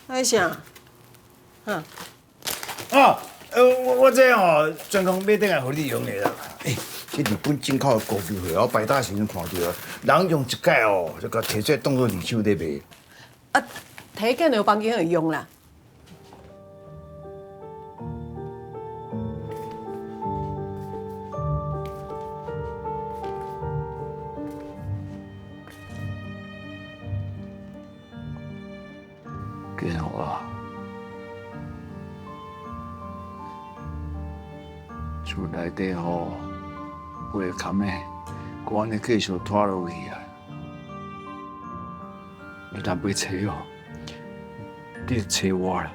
那啥？哈？哦，我這吼專攻買轉來予你用的啦。欸，這日本進口的高級貨，我擺搭時陣看著，人用一擺哦，就共提出來當做二手咧賣。啊，提見有房間會用啦。建華，厝內底吼，血坎的，閣按呢繼續拖落去啊！你若欲揣哦，你就揣我啦。